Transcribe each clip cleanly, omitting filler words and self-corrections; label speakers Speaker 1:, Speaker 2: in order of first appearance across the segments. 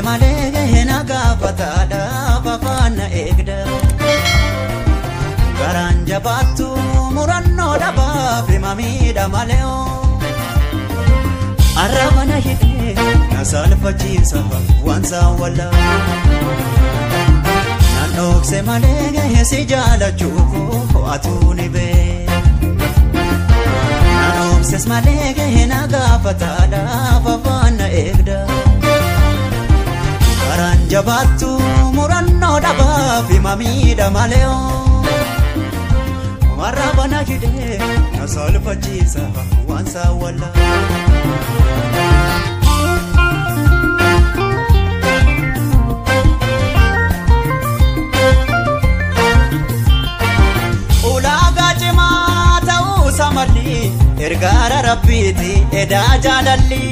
Speaker 1: dhookse malee na gaafataadha faana eegda. Garaan jabaattu murannoo dhabaaf mamiidha malee. Arraba na hidhee na saalfachiisa waan saawwala. Naan dhookse malee si jaalachuu koo atuu ni beekta. Naan dhookses malee na gaafataadha faana eegda. Garaan jabaattu murannoo dhabaaf mamiidha malee. Arraba na hidhee na saalfachiisa waan saawwala. Ulaagaa cimaa ta'uu samalli ergaara rabbiiti edaa jaalalli.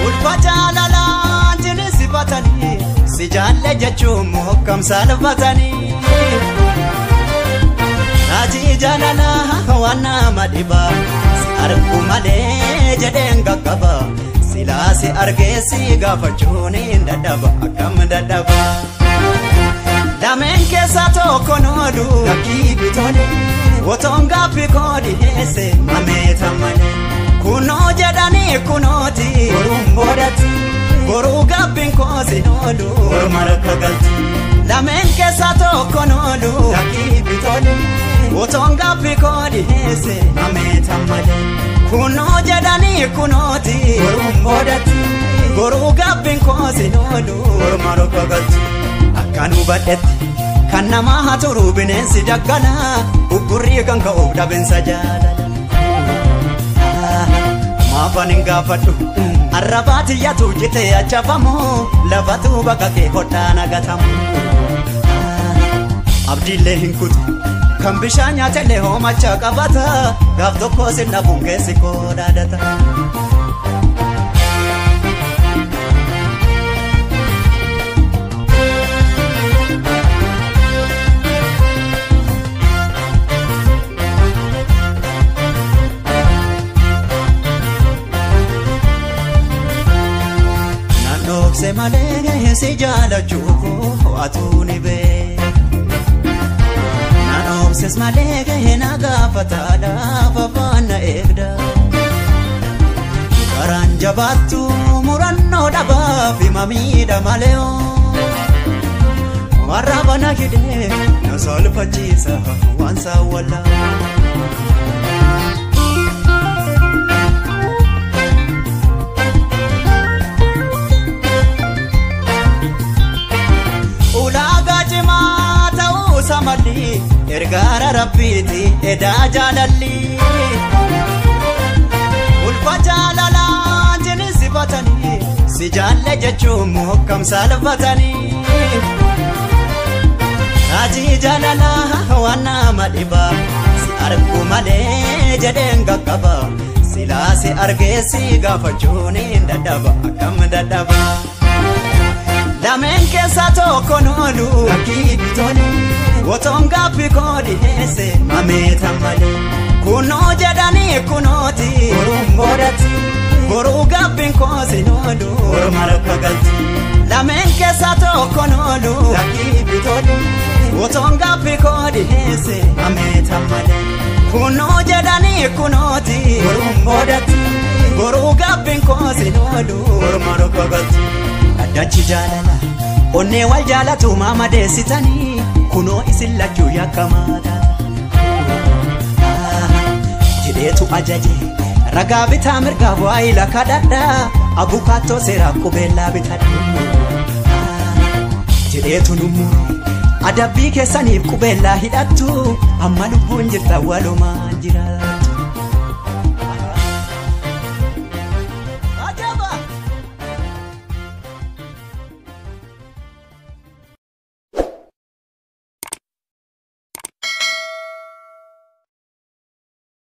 Speaker 1: Ulfa jaalalaa jilisifatanii si jaalle jechuun mokkam saalfatanii. Raajii jaalalaa waan nama dhiba si argu malee jedheen qaqqaba silaa si argee si gaafachuun hin dadhaba akkam dadhaba. Lameen keessaa tokko noolu lakkii bitoole otoon gaaffii koo dhiyeesse mameeta malee. Kunoo jedhanii kunooti boruun boodatti boruu gaaffiin koo si noolu orma rakka galti. Lameen keessaa tokko noolu lakkii bitoole otoon gaaffii koo dhiyeesse mameeta malee. Kunoo jedhanii kunooti boruun boodatti boruu gaaffiin koo si noolu orma rakka galti. Akkan hubadhetti kan nama haa turu bineensi daggala uggurrii kan ka'uuf dhabinsa jaalala. Maafaan hin gaafadhu arrabaati yaatu jitee achafamu lafatu bakka kee hodhaan agatamu. Abdiillee hin kutu kan bishaan nyaatellee hoomacha qabata gaaf tokko sinna bungeessi koo dhaadata. Naan dhookse malee si jaalachuu koo atuu ni beekta. Naan dhookses malee na gaafataadha faana eegda. Garaan jabaattu murannoo dhabaaf mamiidha malee. Arraba na hidhee na saalfachiisa waan saawwala. Ulaagaa cimaa ta'uu samalli ergaara rabbiiti edaa jaalalli. Ulfa jaalalaa jilisifatanii si jaalle jechuun mokkam saalfatanii. Raajii jaalalaa waan nama dhiba si argu malee jedheen qaqqaba silaa si argee si gaafachuun hin dadhaba akkam dadhaba. Lameen keessaa tokko noolu lakkii bitoole otoon gaaffii koo dhiyeesse mameeta malee. Kunoo jedhanii kunooti boruun boodatti boruu gaaffiin koo si noolu orma rakka galti. Lameen keessaa tokko noolu lakkii bitoole otoon gaaffii koo dhiyeesse mameeta malee. Kunoo jedhanii kunooti boruun boodatti boruu gaaffiin koo si noolu orma rakka galti. Addachi jaalala onnee wal jaalatu maamadeessitanii kunoo isin lachuu yakkamaa taata. Jedheetu ajaje ragaa bitaa mirgaa waayila kadhadha abukaattoo seeraaf qubeellaa bitadha. Jedheetu nummure adabbii keessaniif qubeellaa hidhattu amma lubbuun jirta walumaan jira.